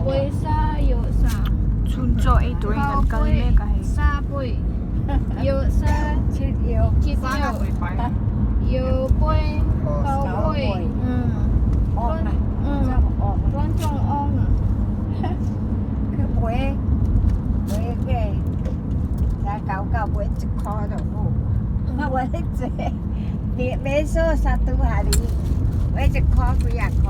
Pawisa yo sa. Chhun chaw ei turin kan kal mek a hei. Sa pawih yo sa chi yo pawih kau pawih loncong ong 去买买个三九九买一箍就好。我咧坐，你买数三拄下哩，买一箍几啊箍。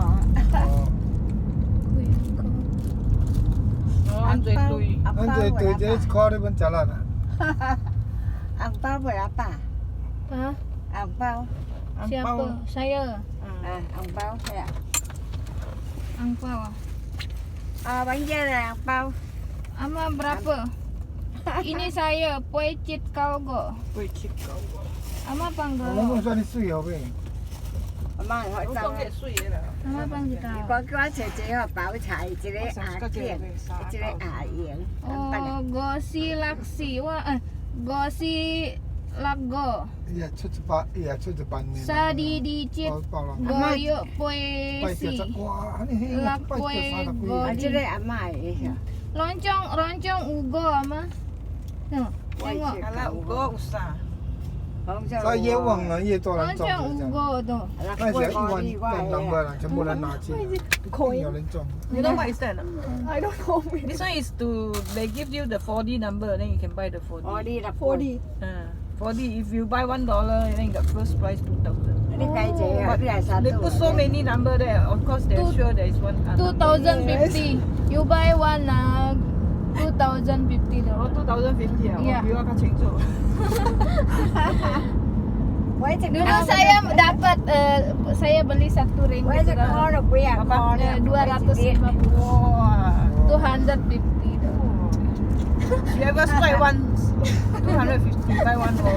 哦，按这对。红咱这对这一箍你本食力啦。红包berapa？ Hah? 红包 Siapa? Saya. 啊，红包是啊。 Angpau. 啊，揾嘢啦，红包。 Ama berapa? Ini saya, Poi Chit Kau Go. 八七九五。 Ama 我 panggil. 拢算你水好买。阿妈我讲个水的啦。 Ama panggil 伊 tahu. 讲叫我找一个包菜，一个阿健，一个阿英。 Oh, Gosi Laksi. Wah, eh, Gosi Lago. 伊也出一百，伊也出一万呢。 Sa di di chit 包包啦。 go yo poi 拜十 si. 哇，安尼迄拜十三十几。啊，这个阿嬷的是。 Loncong loncong ugo ama. Tengok. Tengok. 啊啦，有五有三。他越往人越多人中， Loncong 这样。 ugo tu. 那是一万万两百人，全部人拿去，一定有人中。 You know what is that? I don't know. This one is to they give you the 4D number, then you can buy the 4D. 哦，你六 4D. 4D. If you buy $1, then you got first prize 2,000. 你计济啊？你来三 They put so many number there. Of course, they're sure there is one. 2050. You buy one ah 2050 哦 dollars. ，2050啊，我比我较清楚。我一 Dulu saya dapat saya beli satu 我 ringgit 一箍就几啊箍 eh, 250. 哇 250 dollars. You ever strike one 250 buy one for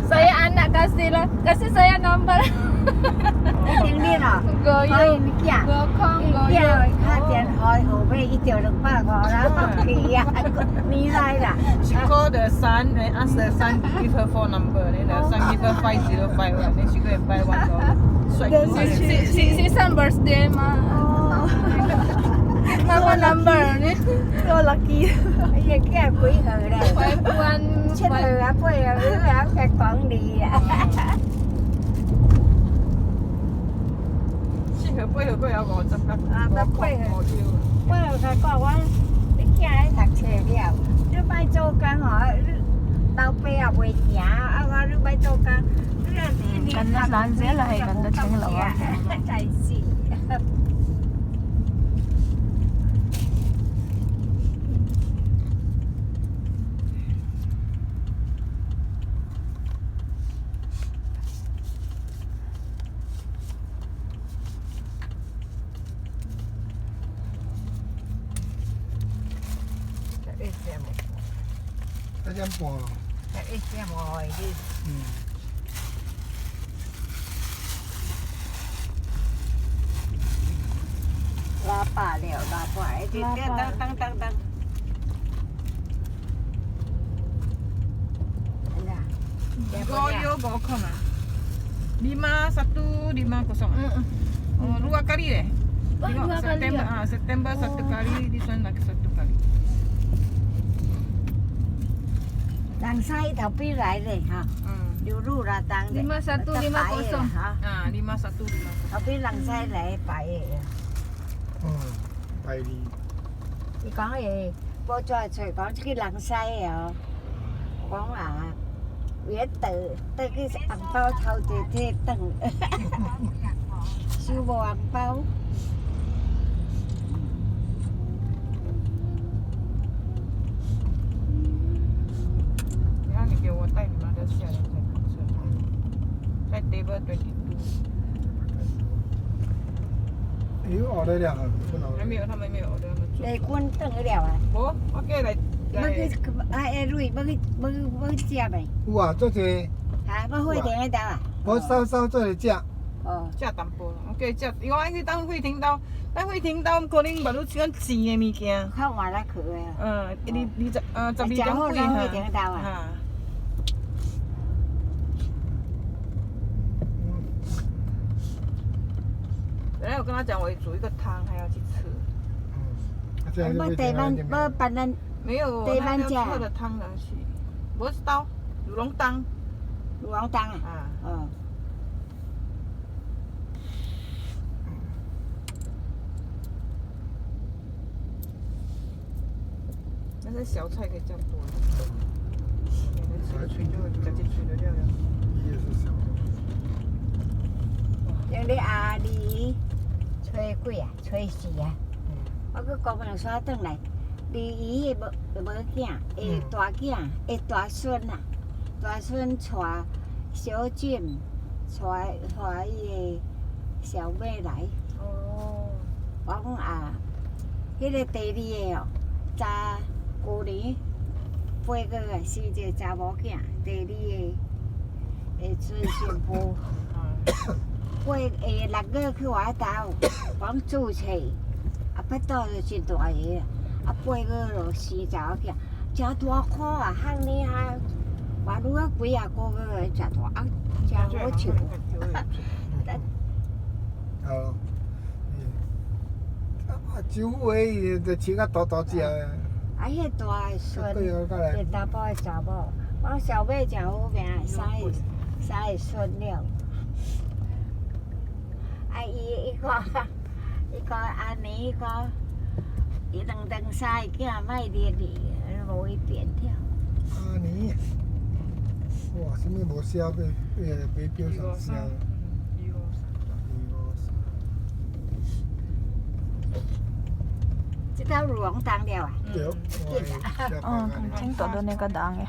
Saya anak kasih lah, kasih saya nomor. 顶日哦， Goyo, 伊囝， gokong, 伊 goyo. 囝敲电话号码，伊着200块啦，去啊，年来啦。 She call the son and ask the son to give her phone number. Then the son give her 5051. Then she go and buy $1. Strike 250. Si, si son birthday mah. Mama number ni. So lucky. 伊个囝几号咧？ Five one 七号啊，八号，你还去讲你啊？七号八号阁有50个。啊，八号。我就甲讲，我你囝咧读册了，你莫做工吼，你老爸也袂行，啊我你莫做工，你若一年在死。一点半。一点五你。嗯。拉罢了，拉罢，一直等等等等。五幺五空啊，lima satu lima kosong. Oh, dua kali deh. Wah, Tengok dua kali September ah? ah, September satu kali, this one lagi satu kali. 人西头边来咧哈，刘鲁啦当的。 5150哈。 Ah, lima satu lima kosong. 头边人西来摆的。嗯，拜二。伊讲诶，报纸出讲这个人西的哦，讲啊，为倒倒去红包偷一摕转，收无红包。然后你给我带你妈的下来再看车，在 table 22。有 order 了，不能。还没有，他们没有 order，他们做。来滚转去了啊！无，我过来。要去啊，下蕊要去要去要去食未？有啊，做一。哈，要惠亭彼搭啊？我稍稍做一食。哦。食淡薄，我过食，伊讲爱去等惠亭兜，等惠亭兜可能目愈像钱的物件。较晚才去的。嗯，二二十12点几哈。惠亭兜啊。本来我跟他讲，我煮一个汤，还要去吃。无地板，无别人。没有，对那半价个喝的汤拿去，不是刀，卤龙汤卤龙汤啊。啊。哦。那些小菜可以这样多，免得吃个嘴就直接嘴就掉了。也是小的。像你阿二初几啊？初四啊？我去高雄山转来，二姨的无无囝，的大囝，的大孙啊，大孙带小俊，带带伊的小妹来。哦。我讲啊，彼个第二个哦，昨旧年八月啊生一个查某囝，第二个的孙媳妇。八6月去我兜，讲注册，啊，腹肚就真大个啊，8月就生查某囝，诚大箍啊，汉呢啊，外愈啊几啊个月诚大，啊，诚好笑。好，啊，酒尾就饲较大大只的。啊，彼大的孙，是查甫的查某，我小妹诚好命，生个生个孙了。啊，伊伊讲，伊讲阿娘伊讲，伊两顿三个囝莫离离，无伊变了。阿娘，哇，啥物无写，买买表上写。253。这道乳龙当了啊？对。嗯，听到的那个档耶。